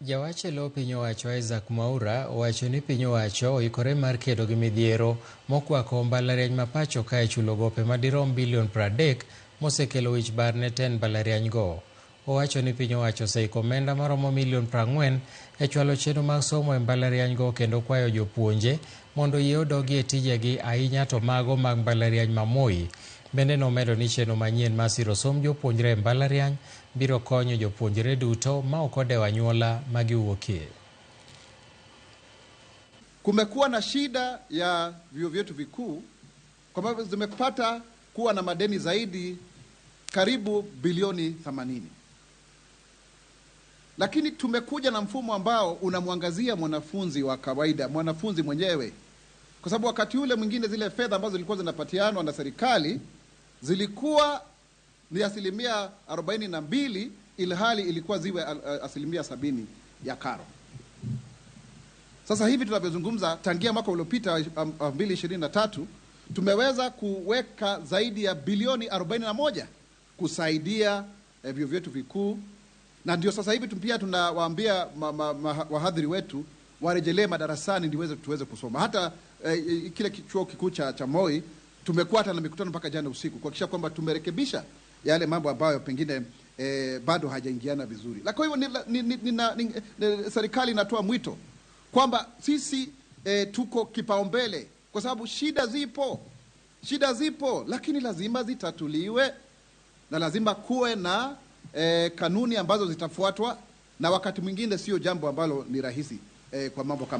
Jawach e lo piny owacho Isaac Mwaura owacho ni piny owacho oikore mar kedo gi midhiero mokwako mbalariany ma pacho kae chulo gope madirom bilion 30 mosekelo wich bar ne tend mbalariany go. Owacho ni piny owacho oseiko omenda maromo milion 40 e chwalo chenro mag somo e mbalariany go kendo kwayo jopuonje mondo oyie odogi e tijegi ahinya to mago mag mbalariany ma Moi. Bende nomedo ni chenro manyien mar siro somb jopuonjre e mbalariany biro konyo jopuonjre duto ma ok odewo anyuola ma giwuokie. Kumekuwa na shida ya vyuo vyetu vikuu kwa sababu zimepata kuwa na madeni zaidi karibu bilioni 80. Lakini tumekuja na mfumo ambao unamwangazia mwanafunzi wa kawaida, mwanafunzi mwenyewe, kwa sababu wakati ule mwingine zile fedha ambazo zilikuwa zinapatianwa na serikali zilikuwa ni 42%, ilhali ilikuwa ziwe 70% ya karo. Sasa hivi tunavyozungumza, tangia mwaka uliopita 2023 tumeweza kuweka zaidi ya bilioni 41 kusaidia vyuo vyetu vikuu, na ndio sasa hivi pia tunawaambia wahadhiri wetu warejelee madarasani ndio tuweze kusoma. Hata kile chuo kikuu cha Moi tumekuwa hata na mikutano mpaka jana usiku kuhakikisha kwamba tumerekebisha yale mambo ambayo pengine bado hajaingiana vizuri. Kwa hivyo serikali inatoa mwito kwamba sisi tuko kipaumbele kwa sababu shida zipo, lakini lazima zitatuliwe na lazima kuwe na kanuni ambazo zitafuatwa, na wakati mwingine sio jambo ambalo ni rahisi kwa mambo kama